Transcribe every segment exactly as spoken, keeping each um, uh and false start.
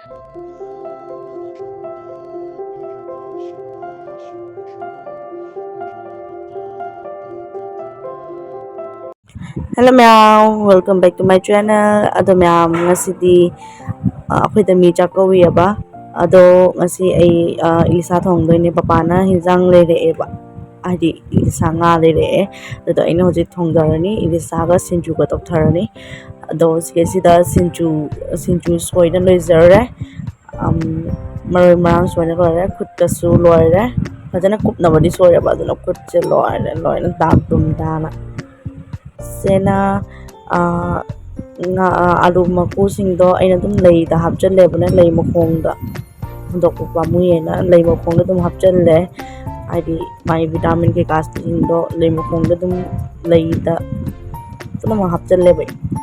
Hello ꯃꯌꯥꯝ, welcome back to my channel. ꯑꯗꯣ ꯃꯌꯥꯝ, ꯉꯁꯤꯗꯤ ꯑ, ꯑꯩꯈꯣꯏꯗ ꯃꯤ ꯆꯥꯛ ꯀꯧꯏꯌꯦꯕ꯫ ꯑꯗꯣ ꯉꯁꯤ ꯑꯩ ꯑ, ꯏꯂꯤꯁꯥ ꯊꯣꯡꯗꯣꯏꯅꯦ꯫ ꯄꯄꯥꯅ ꯍꯤꯟꯖꯥꯡ ꯂꯩꯔꯛꯑꯦꯕ, ꯍꯥꯏꯗꯤ ꯏꯂꯤꯁꯥ ꯉꯥ ꯂꯩꯔꯛꯑꯦ꯫ ꯑꯗꯨꯗꯣ ꯑꯩꯅ ꯍꯧꯖꯤꯛ ꯊꯣꯡꯖꯔꯅꯤ, ꯏꯂꯤꯁꯥꯒ ꯁꯤꯡꯖꯨꯒ ꯇꯧꯊꯔꯅꯤ꯫ ꯑꯗꯣ ꯁꯤꯗꯩꯁꯤꯗ ꯁꯤꯡꯖꯨ ꯁꯤꯡꯖꯨ ꯁꯣꯏꯅ ꯂꯣꯏꯖꯔꯦ꯫ ꯑꯝ, ꯃꯔꯣꯏ ꯃꯔꯥꯡ ꯁꯣꯏꯅ ꯂꯣꯏꯔꯦ, ꯈꯨꯠꯀꯁꯨ ꯂꯣꯏꯔꯦ꯫ ꯐꯖꯅ ꯀꯨꯞꯅꯕꯗꯤ ꯁꯣꯏꯔꯦꯕ, ꯑꯗꯨꯅ ꯈꯨꯠꯁꯦ ꯂꯣꯏꯔꯦ, ꯂꯣꯏꯅ ꯗꯥꯛ ꯗꯨꯝ ꯗꯥꯅ꯫ ꯁꯦꯅ, ꯑ, ꯉꯥ, ꯑ, ꯑꯂꯨ ꯃꯀꯨꯁꯤꯡꯗꯣ ꯑꯩꯅ ꯑꯗꯨꯝ ꯂꯩꯗ ꯍꯥꯞꯆꯜꯂꯦꯕꯅ, ꯂꯩ ꯃꯈꯣꯡꯗ ꯍꯨꯟꯗꯣꯛꯄ ꯄꯥꯝꯃꯨꯏꯌꯦꯅ ꯂꯩ ꯃꯈꯣꯡꯗ ꯑꯗꯨꯝ ꯍꯥꯞꯆꯜꯂꯦ꯫ ꯍꯥꯏꯗꯤ ꯃꯥꯏ ꯚꯤꯇꯥꯃꯤꯟ ꯀꯩꯀꯥꯁꯤꯡꯗꯣ ꯂꯩ ꯃꯈꯣꯡꯗ ꯑꯗꯨꯝ, ꯂꯩꯗ ꯄꯨꯝꯅꯃꯛ ꯍꯥꯞꯆꯜꯂꯦꯕ꯫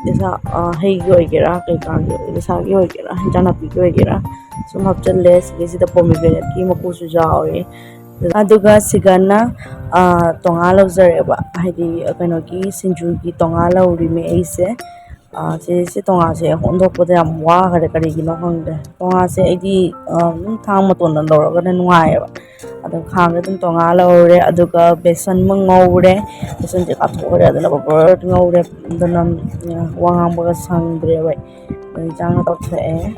ꯏꯁꯥ, ꯑ, ꯍꯩꯒꯤ ꯑꯣꯏꯒꯦꯔꯥ, ꯀꯩꯀꯥꯒꯤ ꯑꯣꯏꯒꯦꯔꯥ, ꯏꯁꯥꯒꯤ ꯑꯣꯏꯒꯦꯔꯥ, ꯍꯤꯟꯖꯥꯡ ꯅꯥꯄꯤꯒꯤ ꯑꯣꯏꯒꯦꯔꯥ, ꯁꯨꯝ ꯍꯥꯞꯆꯜꯂꯦ꯫ ꯁꯤꯒꯤꯁꯤꯗ ꯄꯣꯃꯤꯒ꯭ꯔꯦꯅꯦꯠꯀꯤ ꯃꯀꯨꯁꯨ ꯌꯥꯎꯋꯦ꯫ ꯑꯗꯨꯒ ꯁꯤꯒꯅ, ꯑ, ꯇꯣꯉꯥ ꯂꯧꯖꯔꯦꯕ, ꯍꯥꯏꯗꯤ ꯀꯩꯅꯣꯒꯤ ꯁꯤꯡꯖꯨꯒꯤ ꯇꯣꯉꯥ ꯂꯧꯔꯤꯃꯦ ꯑꯩꯁꯦ꯫ ꯑ, ꯁꯤ, ꯁꯤ ꯇꯣꯉꯥꯁꯦ ꯑꯣꯟꯊꯣꯛꯄꯗ ꯌꯥꯝ ꯋꯥꯈꯔꯦ, ꯀꯔꯤꯒꯤꯅꯣ ꯈꯪꯗꯦ꯫ ꯇꯣꯉꯥꯁꯦ ꯑꯩꯗꯤ, ꯑ, ꯑꯗꯨꯝ ꯊꯥꯡ ꯃꯇꯣꯟꯅ ꯂꯧꯔꯒꯅ ꯅꯨꯡꯉꯥꯏꯌꯦꯕ꯫ ꯑꯗꯣ ꯈꯥꯡꯗ ꯑꯗꯨꯝ ꯇꯣꯉꯥ ꯂꯧꯔꯦ, ꯑꯗꯨꯒ ꯕꯦꯁꯟ ꯑꯃ ꯉꯧꯔꯦ, ꯕꯦꯁꯟꯁꯦ ꯀꯥꯞꯊꯣꯛꯈ꯭ꯔꯦ, ꯑꯗꯨꯅ ꯕꯕꯔ ꯉꯧꯔꯦ, ꯑꯗꯨꯅ, ꯑ, ꯋꯥ ꯉꯥꯡꯕꯒ ꯁꯪꯗ꯭ꯔꯦꯕ ꯑꯩ꯫ ꯑꯗꯣ ꯏꯟꯖꯥꯡꯅ ꯇꯧꯊꯣꯛꯑꯦ꯫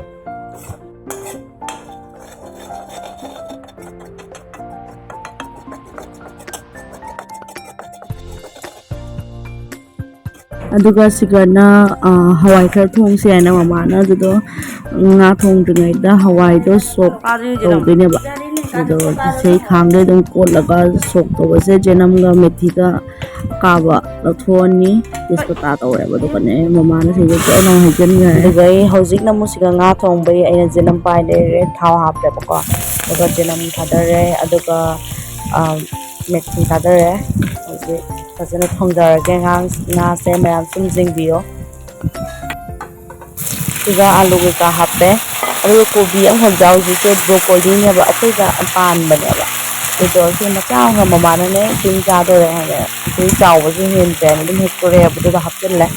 ꯑꯗꯨꯒ ꯁꯤꯒꯅ, ꯑ, ꯍꯋꯥꯏ ꯈꯔ ꯊꯣꯡꯁꯦ ꯍꯥꯏꯅ ꯃꯃꯥꯅ ꯑꯗꯨꯗꯣ ꯉꯥ ꯊꯣꯡꯗ꯭ꯔꯤꯉꯩꯗ ꯍꯋꯥꯏꯗꯣ ꯁꯣꯛ ꯇꯧꯗꯣꯏꯅꯦꯕ꯫ ꯑꯗꯣ ꯁꯤ ꯈꯥꯡꯗ ꯑꯗꯨꯝ ꯀꯣꯠꯂꯒ ꯁꯣꯛ ꯇꯧꯕꯁꯦ ꯖꯦꯅꯝꯒ ꯃꯦꯊꯤꯒ ꯑꯀꯥꯕ ꯂꯧꯊꯣꯛꯑꯅꯤ꯫ ꯇꯦꯖꯄꯇꯥ ꯇꯧꯔꯦꯕ꯫ ꯑꯗꯨꯒꯅꯦ ꯃꯃꯥꯅ ꯁꯤꯗ ꯂꯣꯏꯅ ꯍꯩꯖꯤꯟꯈ꯭ꯔꯦ꯫ ꯑꯗꯨꯒ ꯑꯩ ꯍꯧꯖꯤꯛꯅ ꯑꯃꯨꯛ ꯁꯤꯒ ꯉꯥ ꯊꯣꯡꯕꯒꯤ ꯑꯩꯅ ꯖꯦꯅꯝ ꯄꯥꯏ ꯂꯩꯔꯦ, ꯊꯥꯎ ꯍꯥꯞꯄꯦꯕꯀꯣ꯫ ꯑꯗꯨꯒ ꯖꯦꯅꯝ ꯊꯥꯗꯔꯦ, ꯑꯗꯨꯒ, ꯑ, ꯃꯦꯊꯤ ꯊꯥꯗꯔꯦ꯫ ꯍꯧꯖꯤꯛ ꯐꯖꯅ ꯊꯣꯡꯖꯔꯒꯦ꯫ ꯉꯥ-, ꯉꯥꯁꯦ ꯃꯌꯥꯝ ꯁꯨꯝ ꯌꯦꯡꯕꯤꯌꯣ꯫ ꯁꯤꯒ ꯑꯥꯂꯨ ꯀꯩꯀꯥ ꯍꯥꯞꯄꯦ꯫ ꯑꯗꯨꯒ ꯀꯣꯕꯤ ꯑꯃꯈꯛ ꯌꯥꯎꯔꯤꯁꯦ ꯕ꯭ꯔꯣꯀꯣꯂꯤꯅꯦꯕ, ꯑꯩꯈꯣꯏꯗ ꯄꯥꯟꯕꯅꯦꯕ꯫ ꯑꯗꯨꯗꯣ ꯁꯤ ꯃꯆꯥ ꯑꯃꯈꯛ ꯃꯃꯥꯅꯅꯦ ꯇꯤꯟ ꯆꯥꯗꯣꯔꯦ ꯍꯥꯏꯅ, ꯑꯩꯈꯣꯏ ꯆꯥꯎꯕꯁꯨ ꯍꯦꯟꯗ꯭ꯔꯦꯅ ꯑꯗꯨꯝ ꯍꯦꯛꯇꯣꯔꯛꯑꯦꯕ, ꯑꯗꯨꯗ ꯍꯥꯞꯆꯤꯜꯂꯦ꯫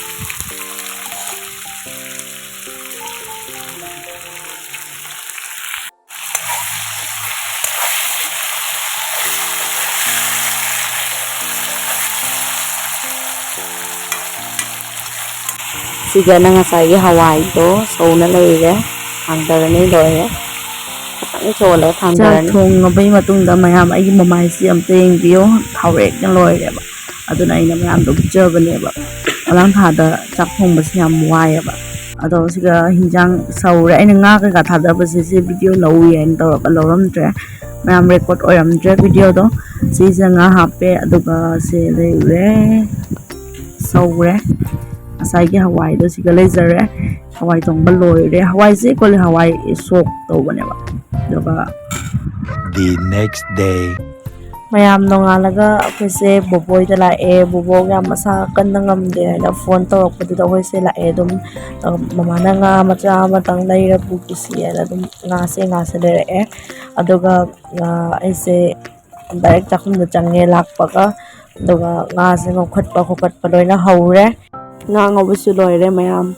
ꯁꯤꯒꯅ ꯉꯁꯥꯏꯒꯤ ꯍꯋꯥꯏꯗꯣ ꯁꯧꯅ ꯂꯩꯔꯦ, ꯊꯥꯡꯗꯔꯅꯤ, ꯂꯣꯏꯔꯦ꯫ ꯈꯤꯇꯪ ꯁꯧꯍꯜꯂꯒ ꯆꯥꯛ ꯊꯥꯡꯗꯔꯅꯤ꯫ ꯊꯣꯡꯉꯕꯩ ꯃꯇꯨꯡꯗ ꯃꯌꯥꯝ ꯑꯩꯒꯤ ꯃꯃꯥꯏꯁꯤ ꯑꯝꯇ ꯌꯦꯡꯕꯤꯌꯨ, ꯊꯥꯎꯔꯦꯛꯅ ꯂꯣꯏꯔꯦꯕ꯫ ꯑꯗꯨꯅ ꯑꯩꯅ ꯃꯌꯥꯝꯗꯣ ꯎꯠꯆꯕꯅꯦꯕ꯫ ꯃꯃꯥꯡ ꯊꯥꯗ ꯆꯥꯛ ꯊꯣꯡꯕꯁꯦ ꯌꯥꯝ ꯋꯥꯏꯑꯦꯕ꯫ ꯑꯗꯣ ꯁꯤꯒ ꯍꯤꯟꯖꯥꯡ ꯁꯧꯔꯦ꯫ ꯑꯩꯅ ꯉꯥ ꯀꯩꯀꯥ ꯊꯥꯗꯕꯁꯦ ꯁꯤ ꯚꯤꯗꯤꯑꯣ ꯂꯧꯏ ꯍꯥꯏꯅ ꯇꯧꯔꯒ ꯂꯧꯔꯝꯗ꯭ꯔꯦ꯫ ꯃꯌꯥꯝ ꯔꯦꯀꯣꯔꯠ ꯑꯣꯏꯔꯝꯗ꯭ꯔꯦ ꯚꯤꯗꯤꯑꯣꯗꯣ꯫ ꯁꯤꯁꯦ ꯉꯥ ꯍꯥꯞꯄꯦ, ꯑꯗꯨꯒ ꯁꯤ ꯂꯩꯔꯦ, ꯁꯧꯔꯦ꯫ ꯉꯁꯥꯏꯒꯤ ꯍꯋꯥꯏꯗꯣ ꯁꯤꯒ ꯂꯩꯖꯔꯦ꯫ ꯍꯋꯥꯏ ꯊꯣꯡꯕ ꯂꯣꯏꯔꯦ꯫ ꯍꯋꯥꯏꯁꯦ ꯀꯣꯂꯤ ꯍꯋꯥꯏ ꯁꯣꯛ ꯇꯧꯕꯅꯦꯕ꯫ ꯑꯗꯨꯒ The next day. ꯃꯌꯥꯝ ꯅꯣꯡꯉꯥꯜꯂꯒ ꯑꯩꯈꯣꯏꯁꯦ ꯕꯣꯕꯣꯏꯗ ꯂꯥꯛꯑꯦ꯫ ꯕꯣꯕꯣꯛ ꯌꯥꯝ ꯃꯁꯥ ꯀꯟꯅ ꯉꯝꯗꯦ ꯍꯥꯏꯅ ꯐꯣꯟ ꯇꯧꯔꯛꯄꯗꯨꯗ ꯑꯩꯈꯣꯏꯁꯦ ꯂꯥꯛꯑꯦ꯫ ꯑꯗꯨꯝ, ꯑ, ꯃꯃꯥꯅ ꯉꯥ ꯃꯆꯥ ꯑꯃꯇꯪ ꯂꯩꯔ ꯄꯨꯈꯤꯁꯤ ꯍꯥꯏꯅ ꯑꯗꯨꯝ ꯉꯥꯁꯦ, ꯉꯥꯁꯦ ꯂꯩꯔꯛꯑꯦ꯫ ꯑꯗꯨꯒ, ꯑ, ꯑꯩꯁꯦ ꯗꯥꯏꯔꯦꯛ ꯆꯥꯛꯈꯨꯝꯗ ꯆꯪꯉꯦ ꯂꯥꯛꯄꯒ꯫ ꯑꯗꯨꯒ ꯉꯥꯁꯦ ꯉꯧꯈꯠꯄ ꯈꯣꯠꯀꯠꯄ ꯂꯣꯏꯅ ꯍꯧꯔꯦ꯫ ꯉꯥ ꯉꯧꯕꯁꯨ ꯂꯣꯏꯔꯦ ꯃꯌꯥꯝ꯫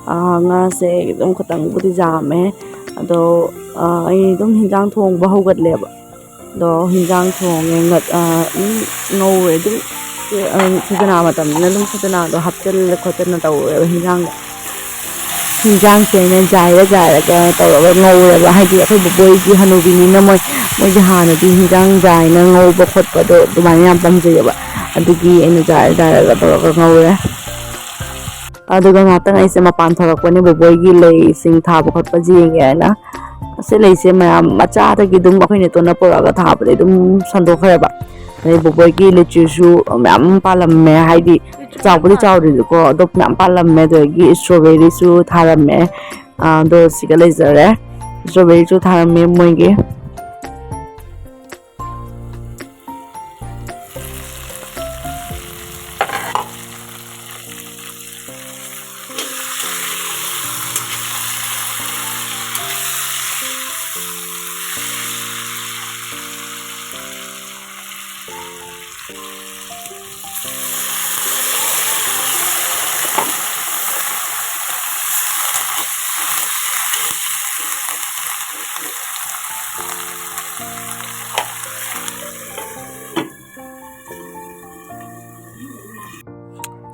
ꯑ, ꯉꯥꯁꯦ ꯑꯗꯨꯝ ꯈꯇꯪꯕꯨꯗꯤ ꯌꯥꯝꯃꯦ꯫ ꯑꯗꯣ, ꯑ, ꯑꯩ ꯑꯗꯨꯝ ꯍꯤꯟꯖꯥꯡ ꯊꯣꯡꯕ ꯍꯧꯒꯠꯂꯦꯕ꯫ ꯑꯗꯣ ꯍꯤꯟꯖꯥꯡ ꯊꯣꯡꯉꯦ, ꯉꯠ-, ꯑ, ꯑꯗꯨꯝ ꯉꯧꯔꯦ꯫ ꯑꯗꯨꯝ, ꯑ, ꯁꯖꯅꯥ ꯃꯇꯝꯅꯤꯅ ꯑꯗꯨꯝ ꯁꯖꯅꯥꯗꯣ ꯍꯥꯞꯆꯤꯜꯂ ꯈꯣꯠꯇꯅ ꯇꯧꯔꯦꯕ ꯍꯤꯟꯖꯥꯡꯗ꯫ ꯍꯤꯟꯖꯥꯡꯁꯦ ꯑꯩꯅ ꯖꯥꯏꯔ ꯖꯥꯏꯔꯒ ꯇꯧꯔꯒ ꯉꯧꯔꯦꯕ꯫ ꯍꯥꯏꯗꯤ ꯑꯩꯈꯣꯏ ꯕꯣꯕꯣꯏꯗꯤ ꯍꯅꯨꯕꯤꯅꯤꯅ ꯃꯣꯏ, ꯃꯣꯏꯗꯤ ꯍꯥꯟꯅꯗꯤ ꯍꯤꯟꯖꯥꯡ ꯖꯥꯏꯅ ꯉꯧꯕ ꯈꯣꯠꯄꯗꯣ ꯑꯗꯨꯃꯥꯏꯅ ꯌꯥꯝ ꯄꯥꯝꯖꯩꯌꯦꯕ꯫ ꯑꯗꯨꯒꯤ ꯑꯩꯅ ꯖꯥꯏꯔ ꯖꯥꯏꯔꯒ ꯇꯧꯔꯒ ꯉꯧꯔꯦ꯫ ꯑꯗꯨꯒ ꯉꯥꯛꯇꯪ ꯑꯩꯁꯦ ꯃꯄꯥꯟ ꯊꯣꯔꯛꯄꯅꯦ, ꯕꯣꯕꯣꯏꯒꯤ ꯂꯩꯁꯤꯡ ꯊꯥꯕ ꯈꯣꯠꯄ ꯌꯦꯡꯒꯦ ꯍꯥꯏꯅ꯫ ꯑꯁꯤ ꯂꯩꯁꯦ ꯃꯌꯥꯝ ꯃꯆꯥꯗꯒꯤ ꯑꯗꯨꯝ ꯑꯩꯈꯣꯏ ꯅꯦꯇꯣꯟꯅ ꯄꯨꯔꯛꯑꯒ ꯊꯥꯕꯗꯩ ꯑꯗꯨꯝ ꯁꯟꯗꯣꯛꯈ꯭ꯔꯦꯕ꯫ ꯑꯗꯩ ꯕꯣꯕꯣꯏꯒꯤ ꯂꯤꯆꯤꯁꯨ ꯃꯌꯥꯝ ꯄꯥꯜꯂꯝꯃꯦ, ꯍꯥꯏꯗꯤ ꯆꯥꯎꯕꯨꯗꯤ ꯆꯥꯎꯗ꯭ꯔꯤꯕꯀꯣ, ꯑꯗꯣ ꯃꯌꯥꯝ ꯄꯥꯜꯂꯝꯃꯦ꯫ ꯑꯗꯒꯤ ꯏꯁꯇ꯭ꯔꯣꯕꯦꯔꯤꯁꯨ ꯊꯥꯔꯝꯃꯦ꯫ ꯑ, ꯑꯗꯣ ꯁꯤꯒ ꯂꯩꯖꯔꯦ, ꯏꯁꯇ꯭ꯔꯣꯕꯦꯔꯤꯁꯨ ꯊꯥꯔꯝꯃꯦ ꯃꯣꯏꯒꯤ꯫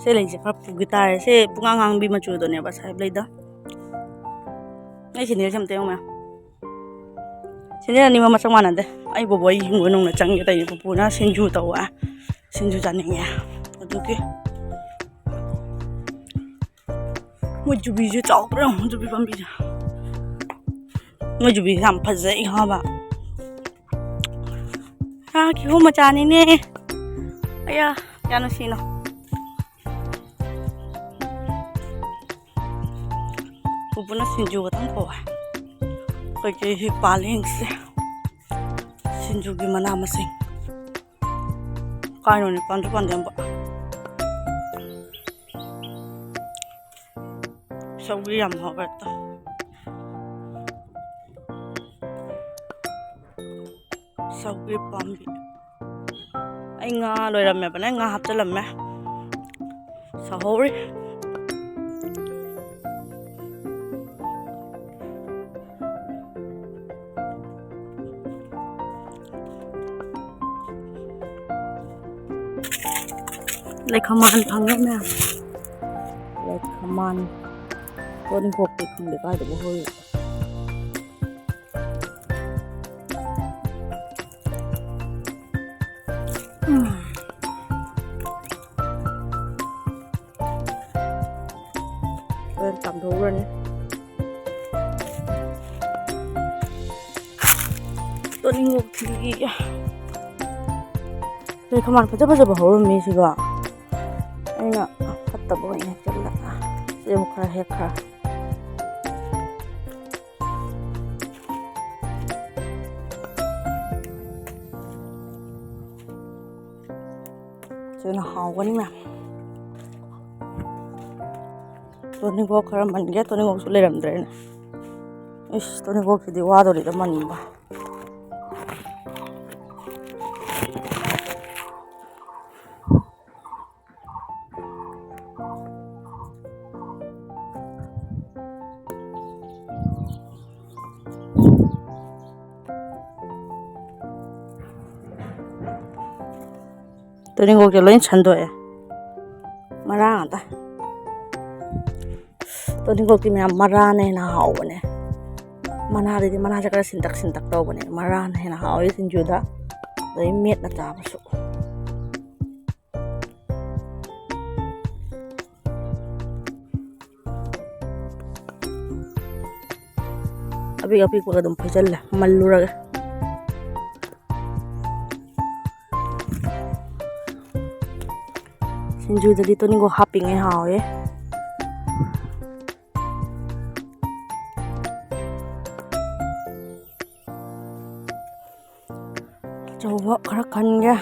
ꯁꯤ ꯂꯩꯁꯦ ꯈꯔ ꯄꯨꯒꯦ ꯇꯥꯔꯦ꯫ ꯁꯤ ꯄꯨꯡꯉꯥꯡ ꯉꯥꯡꯕꯤ ꯃꯆꯨꯗꯨꯅꯦꯕ ꯁꯥꯏꯕ ꯂꯩꯗꯣ꯫ ꯑꯩ ꯁꯦꯟꯗꯦꯜꯁꯦ ꯑꯝꯇ ꯌꯦꯡꯉꯨ ꯃꯌꯥꯝ꯫ ꯁꯦꯟꯗꯦꯜ ꯑꯅꯤꯃꯛ ꯃꯁꯛ ꯃꯥꯟꯅꯗꯦ꯫ ꯑꯩ ꯕꯣꯕꯣ ꯑꯩ ꯍꯤꯡꯒꯣꯜ ꯅꯨꯡꯅ ꯆꯪꯒꯦ ꯇꯧꯔꯤꯅꯦ꯫ ꯄꯨꯄꯨꯅ ꯁꯤꯡꯖꯨ ꯇꯧꯋꯦ꯫ ꯁꯤꯡꯖꯨ ꯆꯥꯅꯤꯡꯉꯦ꯫ ꯑꯗꯨꯒꯤ ꯃꯣꯏ ꯖꯨꯕꯤꯁꯦ ꯆꯥꯎꯗ꯭ꯔꯥ ꯌꯦꯡꯉꯨ, ꯖꯨꯕꯤ ꯄꯥꯝꯕꯤꯁꯦ꯫ ꯃꯣꯏ ꯖꯨꯕꯤꯁꯦ ꯌꯥꯝ ꯐꯖꯩ ꯍꯥꯏꯕ꯫ ꯑꯥ, ꯀꯤꯍꯣꯝ ꯃꯆꯥꯅꯤꯅꯦ꯫ ꯑꯌꯥ, ꯀꯌꯥ ꯅꯨꯡꯁꯤꯅꯣ꯫ ꯄꯨꯄꯨꯅ ꯁꯤꯡꯖꯨ ꯈꯛꯇꯪ ꯄꯣꯛꯑꯦ꯫ ꯑꯩꯈꯣꯏꯒꯤ ꯁꯤ ꯄꯥꯜꯂꯦ ꯌꯦꯡꯁꯦ꯫ ꯁꯤꯡꯖꯨꯒꯤ ꯃꯅꯥ ꯃꯁꯤꯡ꯫ ꯀꯥꯏꯅꯣꯅꯦ, ꯄꯥꯟꯁꯨ ꯄꯥꯟꯗꯦ ꯑꯝꯕ꯫ ꯁꯧꯒ꯭ꯔꯤ ꯌꯥꯝ ꯍꯧꯋꯦ ꯍꯦꯛꯇ꯫ ꯁꯧꯒ꯭ꯔꯤ ꯄꯥꯝꯕꯤ꯫ ꯑꯩ ꯉꯥ ꯂꯣꯏꯔꯝꯃꯦꯕꯅꯦ, ꯉꯥ ꯍꯥꯞꯆꯤꯜꯂꯝꯃꯦ꯫ ꯁꯧꯍꯧꯔꯤ꯫ ꯂꯩꯈꯃꯥꯟ ꯐꯪꯉꯦ ꯃꯌꯥꯝ꯫ ꯂꯩꯈꯃꯥꯟ꯫ ꯇꯣꯅꯤꯡꯈꯣꯛꯇꯤ ꯈꯪꯗꯦ ꯀꯥꯏꯗꯕꯨ ꯍꯧꯔꯤ꯫ ꯎꯝ꯫ ꯍꯣꯔꯦꯟ ꯆꯥꯝꯊꯣꯛꯎꯔꯅꯤ꯫ ꯇꯣꯅꯤꯡꯈꯣꯛ ꯊꯤꯕꯤꯒꯦ꯫ ꯂꯩꯈꯃꯥꯟ ꯐꯖ ꯐꯖꯕ ꯍꯧꯔꯝꯃꯤ ꯁꯤꯕꯣ꯫ ꯑꯩꯅ ꯐꯠꯇꯕ ꯑꯣꯏꯅ ꯍꯦꯛꯆꯜꯂꯒ ꯁꯤ ꯑꯃꯨꯛ ꯈꯔ ꯍꯦꯛꯈ꯭ꯔ꯫ ꯁꯤꯅ ꯍꯥꯎꯒꯅꯤ ꯃꯌꯥꯝ꯫ ꯇꯣꯅꯤꯡꯈꯣꯛ ꯈꯔ ꯃꯟꯒꯦ, ꯇꯣꯅꯤꯡꯈꯣꯛꯁꯨ ꯂꯩꯔꯝꯗ꯭ꯔꯦꯅꯦ꯫ ꯏꯁ, ꯇꯣꯅꯤꯡꯈꯣꯛꯁꯤꯗꯤ ꯋꯥꯗꯣꯔꯤꯗ ꯃꯟꯕ꯫ ꯇꯣꯅꯤꯡꯈꯣꯛꯁꯦ ꯂꯣꯏ ꯁꯟꯗꯣꯛꯑꯦ꯫ ꯑꯗ ꯇꯣꯅꯤꯡꯀꯣꯛꯇꯤ ꯃꯌꯥꯝ ꯃꯔꯥꯅ ꯍꯦꯟꯅ ꯍꯥꯎꯕꯅꯦ꯫ ꯃꯅꯥꯗꯩꯗꯤ ꯃꯅꯥꯁꯦ ꯈꯔ ꯁꯤꯟꯇꯛ ꯁꯤꯟꯇꯛ ꯇꯧꯕꯅꯦ, ꯃꯔꯥꯅ ꯍꯦꯟꯅ ꯍꯥꯎꯋꯦ ꯁꯤꯡꯖꯨꯗ꯫ ꯑꯗꯩ ꯃꯦꯠꯅ ꯆꯥꯕꯁꯨ꯫ ꯑꯄꯤꯛ ꯑꯄꯤꯛꯄꯒ ꯑꯗꯨꯝ ꯐꯣꯏꯖꯜꯂꯦ, ꯃꯜꯂꯨꯔꯒ꯫ ꯁꯤꯡꯖꯨꯗꯗꯤ ꯇꯣꯅꯤꯡꯀꯣꯛ ꯍꯥꯞꯄꯤꯉꯩ ꯍꯥꯎꯋꯦ꯫ ꯑꯆꯧꯕ ꯈꯔ ꯈꯟꯒꯦ꯫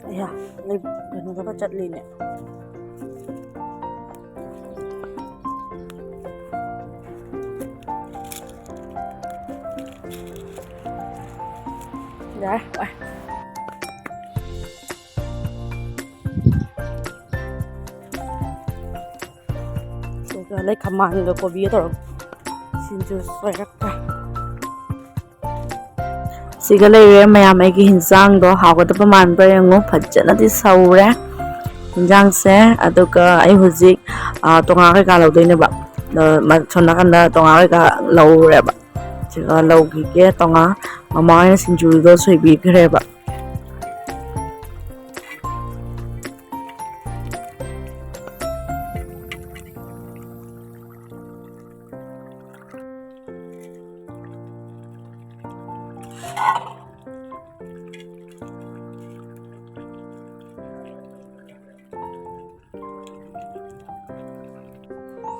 ꯑꯌꯥ, ꯂꯩ-, ꯀꯩꯅꯣꯗꯒ ꯆꯠꯂꯤꯅꯦ꯫ ꯌꯥꯔꯦ, ꯋꯥꯏ꯫ ꯁꯤꯒ ꯂꯩ ꯈꯥꯃꯦꯟꯒ ꯀꯣꯕꯤꯒ ꯇꯧꯔꯒ ꯁꯤꯡꯖꯨ ꯁꯣꯏꯔꯛꯀꯦ꯫ ꯁꯤꯒ ꯂꯩꯔꯦ ꯃꯌꯥꯝ, ꯑꯩꯒꯤ ꯍꯤꯟꯖꯥꯡꯗꯣ ꯍꯥꯎꯒꯗꯕ ꯃꯥꯟꯕ꯭ꯔꯥ ꯌꯦꯡꯉꯨ, ꯐꯖꯅꯗꯤ ꯁꯧꯔꯦ ꯍꯤꯟꯖꯥꯡꯁꯦ꯫ ꯑꯗꯨꯒ ꯑꯩ ꯍꯧꯖꯤꯛ, ꯑ, ꯇꯣꯉꯥ ꯀꯩꯀꯥ ꯂꯧꯗꯣꯏꯅꯦꯕ꯫ ꯑ, ꯃ-, ꯁꯣꯝ ꯅꯥꯀꯟꯗ ꯇꯣꯉꯥ ꯀꯩꯀꯥ ꯂꯧꯔꯦꯕ꯫ ꯁꯤꯒ ꯂꯧꯈꯤꯒꯦ ꯇꯣꯉꯥ꯫ ꯃꯃꯥ ꯍꯣꯏꯅ ꯁꯤꯡꯖꯨꯗꯣ ꯁꯣꯏꯕꯤꯈ꯭ꯔꯦꯕ꯫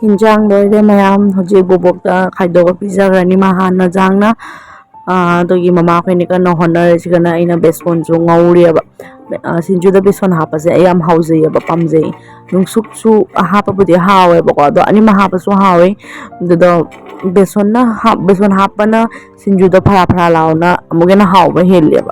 ꯍꯤꯟꯖꯥꯡ ꯂꯣꯏꯔꯦ ꯃꯌꯥꯝ, ꯍꯧꯖꯤꯛ ꯕꯣꯕꯣꯛꯇ ꯈꯥꯏꯗꯣꯛꯑ ꯄꯤꯖꯈ꯭ꯔꯅꯤ꯫ ꯃꯥ ꯍꯥꯟꯅ ꯖꯥꯡꯅ, ꯑꯥ, ꯑꯗꯨꯒꯤ ꯃꯃꯥꯈꯣꯏꯅꯤ ꯀꯟꯅ ꯍꯣꯠꯅꯔꯁꯤꯒꯅ ꯑꯩꯅ ꯕꯦꯁꯣꯟꯁꯨ ꯉꯧꯔꯤꯑꯕ꯫ ꯑꯥ, ꯁꯤꯡꯖꯨꯗ ꯕꯦꯁꯣꯟ ꯍꯥꯞꯄꯁꯦ ꯑꯩ ꯌꯥꯝ ꯍꯥꯎꯖꯩꯑꯕ, ꯄꯥꯝꯖꯩ꯫ ꯅꯨꯡꯁꯨꯛꯁꯨ ꯍꯥꯞꯄꯕꯨꯗꯤ ꯍꯥꯎꯋꯦꯕꯀꯣ, ꯑꯗꯣ ꯑꯅꯤꯃꯛ ꯍꯥꯞꯄꯁꯨ ꯍꯥꯎꯋꯦ꯫ ꯑꯗꯨꯗꯣ ꯕꯦꯁꯣꯟꯅ ꯍꯥꯞ-, ꯕꯦꯁꯣꯟ ꯍꯥꯞꯄꯅ ꯁꯤꯡꯖꯨꯗꯣ ꯐꯔꯥ ꯐꯔꯥ ꯂꯥꯎꯅ ꯑꯃꯨꯛ ꯍꯦꯟꯅ ꯍꯥꯎꯕ ꯍꯦꯜꯂꯦꯕ꯫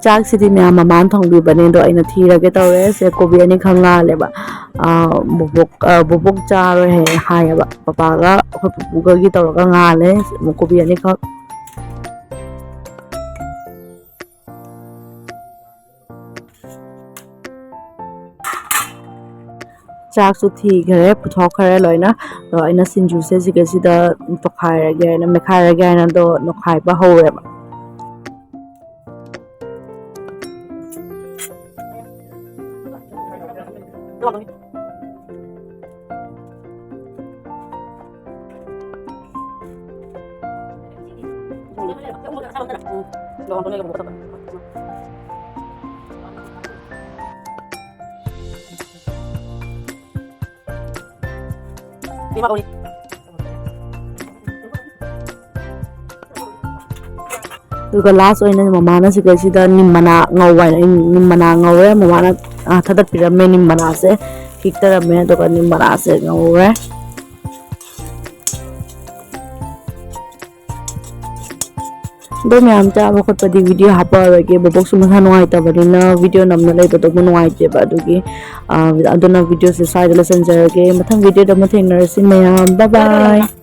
ꯆꯥꯛꯁꯤꯗꯤ ꯃꯌꯥꯝ ꯃꯃꯥꯅ ꯊꯣꯡꯕꯤꯕꯅꯦ, ꯑꯗꯣ ꯑꯩꯅ ꯊꯤꯔꯒꯦ ꯇꯧꯔꯦ꯫ ꯁꯦ ꯀꯣꯕꯤ ꯑꯅꯤꯈꯛ ꯉꯥꯜꯂꯦꯕ꯫ ꯑꯥ, ꯕꯣꯕꯣꯛ, ꯑꯥ, ꯕꯣꯕꯣꯛ ꯆꯥꯔꯣꯏ ꯍꯥꯏ-, ꯍꯥꯏꯌꯦꯕ꯫ ꯄꯄꯥꯒ ꯑꯩꯈꯣꯏ ꯄꯨꯄꯨꯒꯒꯤ ꯇꯧꯔꯒ ꯉꯥꯜꯂꯦ꯫ ꯀꯣꯕꯤ ꯑꯅꯤꯈꯛ꯫ ꯆꯥꯛꯁꯨ ꯊꯤꯈꯔꯦ, ꯄꯨꯊꯣꯛꯈꯔꯦ ꯂꯣꯏꯅ꯫ ꯑꯗꯣ ꯑꯩꯅ ꯁꯤꯡꯖꯨꯁꯦ ꯁꯤꯒꯩꯁꯤꯗ ꯇꯣꯈꯥꯏꯔꯒꯦ ꯍꯥꯏꯅ, ꯃꯦꯠꯈꯥꯏꯔꯒꯦ ꯍꯥꯏꯅ ꯑꯗꯣ ꯅꯣꯈꯥꯏꯕ ꯍꯧꯔꯦꯕ꯫ ꯑꯗꯨꯒ last ꯑꯣꯏꯅ ꯃꯃꯥꯅ ꯁꯤꯗꯩꯁꯤꯗ ꯅꯤꯝ ꯃꯅꯥ ꯉꯧꯕ ꯍꯥꯏꯅ, ꯑꯩ ꯅꯤꯝ ꯃꯅꯥ ꯉꯧꯔꯦ꯫ ꯃꯃꯥꯅ, ꯑ, ꯊꯥꯗꯠꯄꯤꯔꯝꯃꯦ ꯅꯤꯝ ꯃꯅꯥꯁꯦ, ꯍꯤꯛꯇꯔꯝꯃꯦ, ꯑꯗꯨꯒ ꯅꯤꯝ ꯃꯅꯥꯁꯦ ꯉꯧꯔꯦ꯫ ꯑꯗꯣ ꯃꯌꯥꯝ ꯆꯥꯕ ꯈꯣꯠꯄꯗꯤ video ꯍꯥꯞꯄꯛꯑꯔꯣꯏꯒꯦ, ꯕꯣꯕꯣꯛꯁꯨ ꯃꯁꯥ ꯅꯨꯡꯉꯥꯏꯇꯕꯅꯤꯅ video ꯅꯝꯅ ꯂꯩꯕꯗꯨꯕꯨ ꯅꯨꯡꯉꯥꯏꯇꯦꯕ, ꯑꯗꯨꯒꯤ, ꯑ, ꯑꯗꯨꯅ videoꯁꯦ ꯁ꯭ꯋꯥꯏꯗ ꯂꯣꯏꯁꯤꯟꯖꯔꯒꯦ꯫ ꯃꯊꯪ videoꯗ ꯑꯃꯨꯛ ꯊꯦꯡꯅꯔꯁꯤ ꯃꯌꯥꯝ, bye bye꯫